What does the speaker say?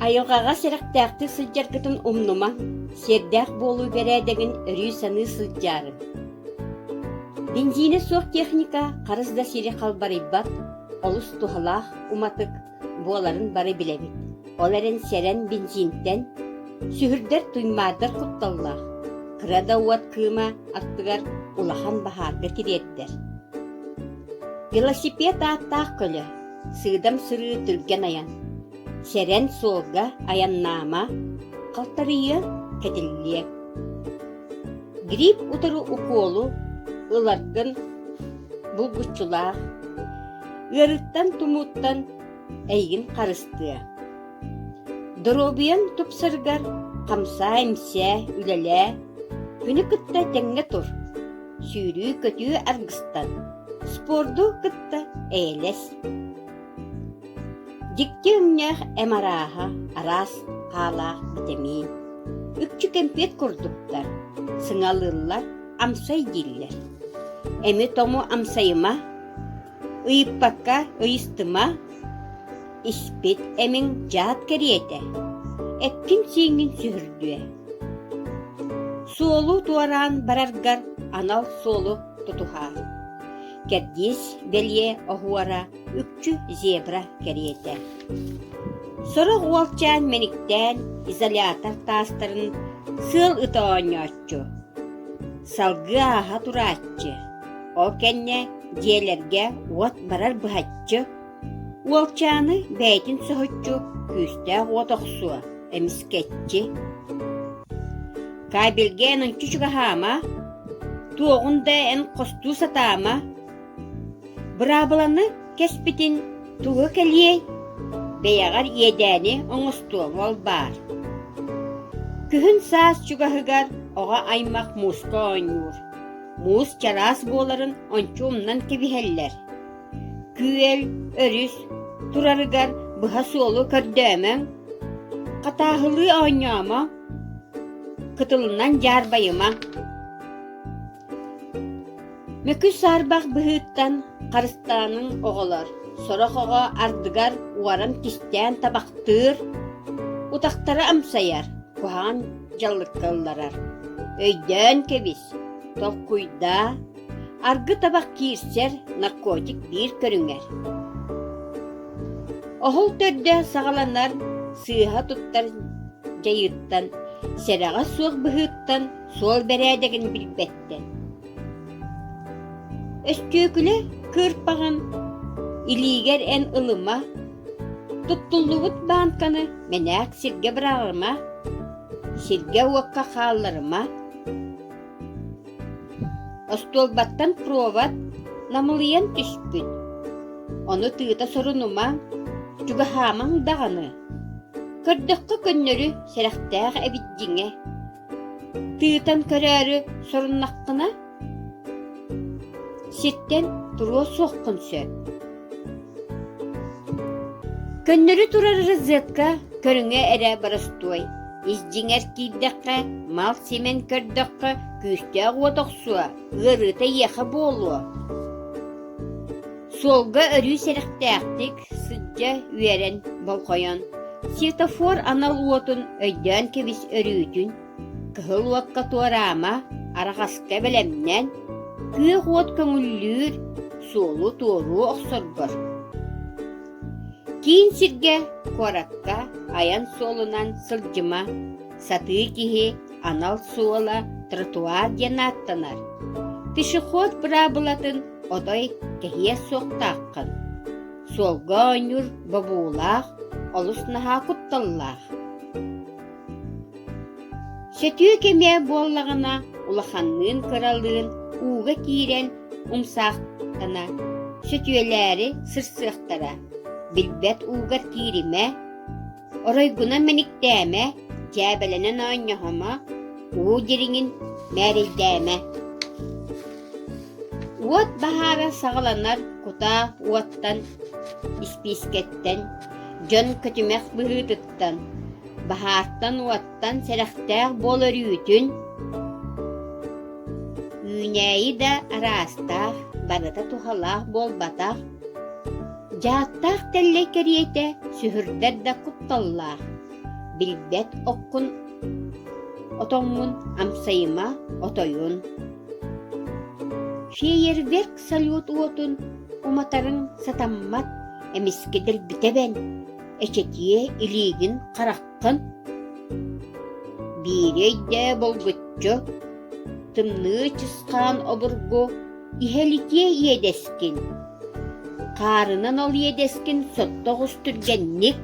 Айылҕаҕа сэрэхтээхтик сылдьаргытын умнумаҥ, сиэрдээх буолуу бэрээдэгин өрүү саныы сылдьаарыҥ. Бензинэ суох техника харыс да сири халбарыйбат, олус туһалаах уматык буоларын бары билэбит. Ол эрэн сэрэн бензинтэн сүһүрдэр туймаардар кутталлаах, кыра да уот кыыма аттыгар улахан баһаарга тириэрдэр. Велосипед ааттаах көлө, сыыдам сырыы түргэн айан. Сэрэн суолга айаннаама, халтарыйыа, кэтиллиэ. Грипп утары укуолу ыларгын булгуччулаах, ыарыыттан тумууттан эйигин харыстыа. Доруобуйаҥ тупсарыгар хамсаа-имсээ, үлэлээ, күнү кытта тэҥҥэ тур, сүүрүү-көтүү аргыстан, спорду кытта эйэлэс. Дьикти өҥнөөх эм арааһа, араас хаалаах битэмиин. Үкчү кэмпиэт курдуктар, сыҥалыыллар, амсай дииллэр. Эми-тому амсайыма, ыйыппакка ыйыстыма, испит эмиҥ дьаат кэриэтэ, эккин-сииҥҥин сүһүрдүө. Суолу туораан бараргар анал суолу тутуһаар. Кэрдиис бэлиэ оһуора үкчү зебра кэриэтэ. Сорох уолчаан мэниктээн изолятор таастарын сыал ыта оонньооччу, салгыы ааһа турааччы. Ол кэннэ дьиэлэргэ уот барар быһаччы. Уолчааны бэйэтин соһуччу күүстээх уот охсуо, эмискэччи. Кабельгэ эн ончу чугаһаама, туоҕун да эн хостуу сатаама, Быраабыланы кэспитин туга кэлиэй, бэйэҕэр иэдээни оҥостуоҥ ол баар. Күһүн-саас чугаһыгар оҕо аймах мууска оонньуур. Муус чараас буоларын ончу умнан кэбиһэллэр. Күөл, өрүс турарыгар быһа суолу көрдөөмөҥ, хатааһылыы оонньоомо, кытылынан дьаарбайыма. Мөкү саарбах быһыыттан харыстааныҥ оҕолор, сорох оҕо ардыгар уоран кистээн табахтыыр, утахтары амсайар, куһаҕан дьаллыкка ылларар. Өйдөөн кэбис, толкуйдаа, аргы табах киирсэр наркотик биир көрүҥэр. Оһол төрдө саҕаланар сыыһа туттар дьайыыттан, сэрэҕэ суох быһыыттан суол бэрээдэгин билбэттэн. Өстүөкүлэ кыырпаҕын илиигэр эн ылыма, туттуллубут баанканы мэнээк сиргэ быраҕыма, сиргэ-уокка хаалларыма. Остуолбаттан провод намылыйан түспүт, ону тыыта сорунума, чугаһаамаҥ даҕаны. Көрдөххө көннөрү сэрэхтээх эбит дьиҥэ. Тыытан көрөөрү соруннаххына, сиртэн туруо суоххун сөп. Көннөрү турар розетка көрүҥэ эрэ боростуой. Ис дьиҥэр киирдэххэ, мал симэн көрдөххө, күүстээх уот охсуо, ыарыыта эйиэхэ буолуо. Суолга өрүү сэрэхтээхтик сылдьа үөрэн, болҕойон, светофор анал уотун өйдөөн кэбис өрүүтүн, кыһыл уокка туораама, араҕаска бэлэмнэн, күөх уот көҥүллүүр, суолу туоруу охсоргор. Киин сиргэ, куоракка айан суолунан сылдьыма, сатыы киһи анал суола тротуар диэн ааттанар. Пешеход быраабылатын отой кэһиэ суохтааххын. Суолга оонньуур бобуулаах, олус наһаа кутталлаах. Сөтүө кэмэ буоллаҕына улаханныын-кыралыын ууга киирэн умсаахтана, сөтүөлээри сырсыахтара. Билбэт уугар кииримэ, Оройгунан мэниктээмэ, дьээбэлэнэн оонньоһума, уу дириҥин мээрэйдээмэ. Уот баһаара саҕаланар кутаа уоттан, испиискэттэн, дьон көтүмэх быһыытыттан, баһаартан уоттан сэрэхтээх буол өрүүтүн, үүнээйи да араастаах, барыта туһалаах буолбатах, Дьааттаах тэллэй кэриэтэ сүһүрдэр да кутталлаах. Билбэт оккун отоҥҥун амсайыма отойун. Фейерверк салют уотун уматарыҥ сатаммат, эмискэ дэлбитэ эбэн, эчэтиэ илиигин хараххын. Биири өйдөө булгуччу, тымныы чысхаан обургу иһэлитиэ иэдэскин. Хаарынан ол иэдэскин сотто оҕус түргэнник.